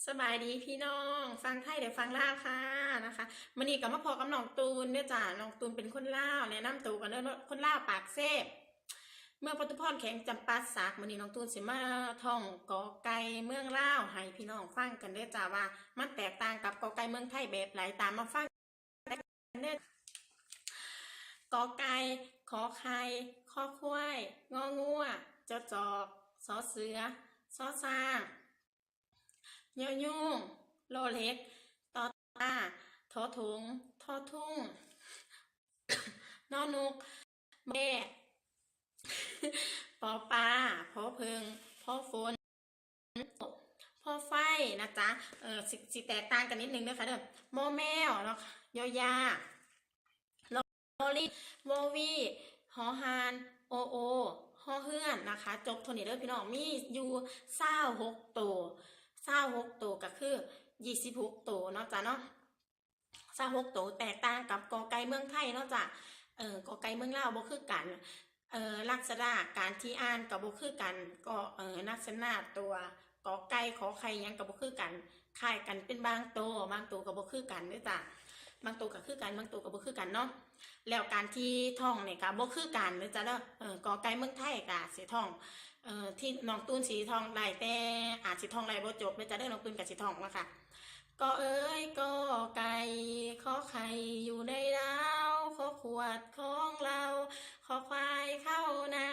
ສະບາຍດີພີ່ນ້ອງ ຝັ່ງໄທ ແລະ ຝັ່ງລາວຄ່ະ ນະຄະ. ມື້ນີ້ກໍມາພໍ້ກັບນ້ອງຕູນເດີຈ້າ. ນ້ອງຕູນເປັນຄົນລາວ ແນະນຳໂຕກ່ອນເດີເນາະ. ຄົນລາວປາກເຊ ເມືອງປະທຸມພອນ ແຂວງຈຳປາສັກ. ມື້ນີ້ນ້ອງຕູນຊິມາທ່ອງ ກ ໄກ່ ເມືອງລາວ ໃຫ້ພີ່ນ້ອງຟັງກັນເດີຈ້າ ວ່າມັນແຕກຕ່າງກັບ ກ ໄກ່ ເມືອງໄທແບບໃດ. ຕາມມາຟັງ ເດີ. ກ ໄກ່ ຂ ໄຂ່ ຄ ຄວາຍ ງ ງົວ ຈ ຈອກ ສ ເສືອ ຊ ຊ້າງ ຍ ຍູງ ລໍ ເຫຼັກ ຕ ຕາ ທ ຖົງ ທ ທຸງ ນ ນົກ ແບ ປ ປາ ພ ເຜິ້ງ ພ ຝົນ ພ ໄຟ ນະຈ໊ະ. ເອີ ຊິ ຊິແຕກຕ່າງກັນນິດໜຶ່ງເດີຄ່ະເດີ. ມ ແມວ ເນາະ ຍ ຢາ ລໍ ລິງ ວ ວີ ຫໍ ຫານ ໂອ ໂອ ຫໍ ເຮືອນ ນະຄະ. ຈົບເທົ່ານີ້ເດີພີ່ນ້ອງ. ມີຢູ່ຊາວຫົກໂຕ ຊາວຫົກໂຕ ກໍຄື ຊາວຫົກໂຕເນາະຈ້ະເນາະ. ຊາວຫົກໂຕ ແຕກຕ່າງກັບ ກ ໄກ່ ເມືອງໄທເນາະຈ້ະ. ເອີ ກ ໄກ່ ເມືອງລາວບໍ່ຄືກັນ. ເອີ ລັກສະນະການທີ່ອ່ານກໍບໍ່ຄືກັນ. ກໍ ເອີ ລັກສະນະຕົວ ກ ໄກ່ ຂ ໄຂ່ ຫຍັງກໍບໍ່ຄືກັນ. ຄ້າຍກັນເປັນບາງໂຕ ບາງໂຕກໍບໍ່ຄືກັນເດີຈ້ະ. ບາງໂຕກໍຄືກັນ ບາງໂຕກໍບໍ່ຄືກັນເນາະ. ແລ້ວການທີ່ທ່ອງນີ້ກໍບໍ່ຄືກັນເດີຈ້ະເດີ. ເອີ ກ ໄກ່ ເມືອງໄທກໍຊິທ່ອງ ເອີ ທີ່ນ້ອງຕູນຊິທ່ອງໄດ້ ແຕ່ອາດຊິທ່ອງໄດ້ບໍ່ຈົບເດີຈ້ະເດີ. ນ້ອງຕູນກໍຊິທ່ອງເນາະຄ່ະ. ກ ເອີຍ ກ ໄກ່ ຂ ໄຂ່ ຢູ່ໃນລາວ ຂ ຂວດ ຂອງເລົາ ຄ ຄວາຍ ເຂົ້ານາ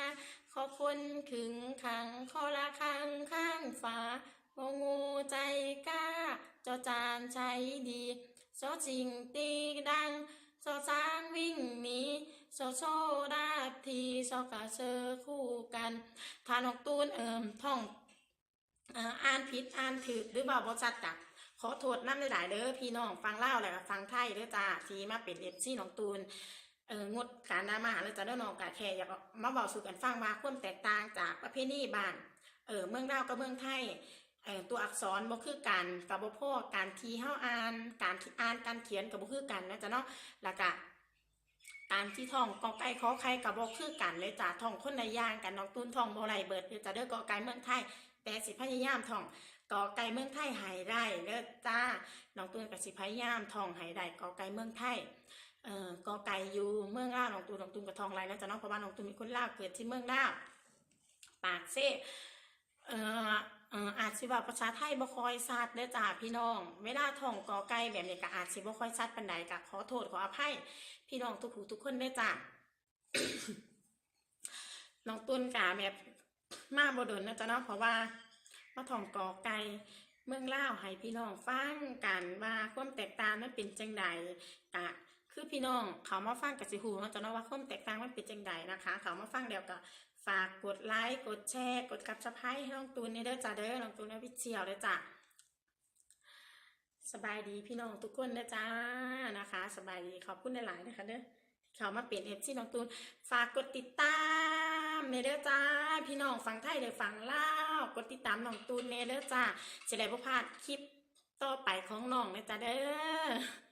ຄ ຄົນ ຄຶງຂັງ ຄ ລະຄັງ ຄ້າງຝາ ງ ງູ ໃຈກ້າ ຈ ຈານ ໃຈດີ ຊ ຊິງ ຕີດັງ ຊ ຊ້າງ ວິ່ງໜີ ຊ ໂຊ ດາບຖີ ຊ ກະເຊີ ຄູ່ກັນ. ຖ້ານ້ອງຕູນ ເອີ ທ່ອງ ເອີ ອ່ານຜິດອ່ານຖືກ ຫຼືເວົ້າບໍ່ຊັດ ກະຂໍໂທດນຳຫຼາຍໆເດີພີ່ນ້ອງ ຝັ່ງລາວ ແລະ ກະຝັ່ງໄທເດີຈ້າ ທີ່ມາເປັນເອັຟຊີນ້ອງຕູນ. ເອີ ງົດການດຣາມາເດີຈ້າເດີ. ນ້ອງກະແຄ່ຢາກມາເວົ້າສູ່ກັນຟັງວ່າ ຄວາມແຕກຕ່າງຈາກປະເພນີບ້ານ ເອີ ເມືອງລາວກັບເມືອງໄທ ເອີ ຕົວອັກສອນບໍ່ຄືກັນ ກໍບໍ່ພໍ ການທີ່ເຮົາອ່ານ ການທີ່ອ່ານ ການຂຽນກໍບໍ່ຄືກັນນະຈ໊ະເນາະ. ແລ້ວກະ ການທີ່ທ່ອງ ກ ໄກ່ ຂ ໄຂ່ ກໍບໍ່ຄືກັນເລີຍຈ້າ ທ່ອງຄົນລະຢ່າງກັນ. ນ້ອງຕູນທ່ອງບໍ່ໄດ້ເບິດເດີຈ້າເດີ ກ ໄກ່ ເມືອງໄທ ແຕ່ຊິພະຍາຍາມທ່ອງ ກ ໄກ່ ເມືອງໄທ ໃຫ້ໄດ້ເດີຈ້າ. ນ້ອງຕູນກໍຊິພະຍາຍາມທ່ອງໃຫ້ໄດ້ ກ ໄກ່ ເມືອງໄທ. ເອີ ກ ໄກ່ ຢູ່ເມືອງລາວ ນ້ອງຕູນ ນ້ອງຕູນກໍທ່ອງໄດ້ແລ້ວຈ້າເນາະ ເພາະວ່ານ້ອງຕູນເປັນຄົນລາວ ເກີດທີ່ເມືອງລາວ ປາກເຊ. ເອີ ເອີ ອາດຊິເວົ້າພາສາໄທບໍ່ຄ່ອຍຊັດເດີຈ້າພີ່ນ້ອງ. ເວລາທ່ອງ ກ ໄກ່ ແບບນີ້ກໍອາດຊິບໍ່ຄ່ອຍຊັດປານໃດ ກໍຂໍໂທດຂໍອະໄພພີ່ນ້ອງທຸກຜູ້ທຸກຄົນເດີຈ້າ. ນ້ອງຕຸນກະແບບມາບໍ່ດົນເນາະຈ໊ະເນາະ ເພາະວ່າມາທ່ອງ ກ ໄກ່ ເມືອງລາວ ໃຫ້ພີ່ນ້ອງຟັງກັນວ່າຄວາມແຕກຕ່າງມັນເປັນຈັ່ງໃດ. ກະຄືພີ່ນ້ອງເຂົ້າມາຟັງກະຊິຮູ້ເນາະຈ໊ະເນາະ ວ່າຄວາມແຕກຕ່າງມັນເປັນຈັ່ງໃດນະຄະ. ເຂົ້າມາຟັງແລ້ວກະຝາກກົດໄລ ກົດແຊ ກົດ Subscribe ໃຫ້ນ້ອງຕຸນແດ່ເດີຈ້າເດີ ນ້ອງຕຸນ Official ເດີຈ້າ. ສະບາຍດີພີ່ນ້ອງທຸກຄົນເດີຈ້າ ນະຄະ ສະບາຍດີ ຂອບຄຸນຫຼາຍໆເດີຄ່ະເດີ ທີ່ເຂົ້າມາເປັນເອັຟຊີນ້ອງຕຸນ. ຝາກກົດຕິດຕາມແດ່ເດີຈ້າ ພີ່ນ້ອງຝັ່ງໄທ ແລະ ຝັ່ງລາວ ກົດຕິດຕາມນ້ອງຕຸນແດ່ເດີຈ້າ ຊິໄດ້ບໍ່ພາດຄລິບຕໍ່ໄປຂອງນ້ອງເດີຈ້າເດີ.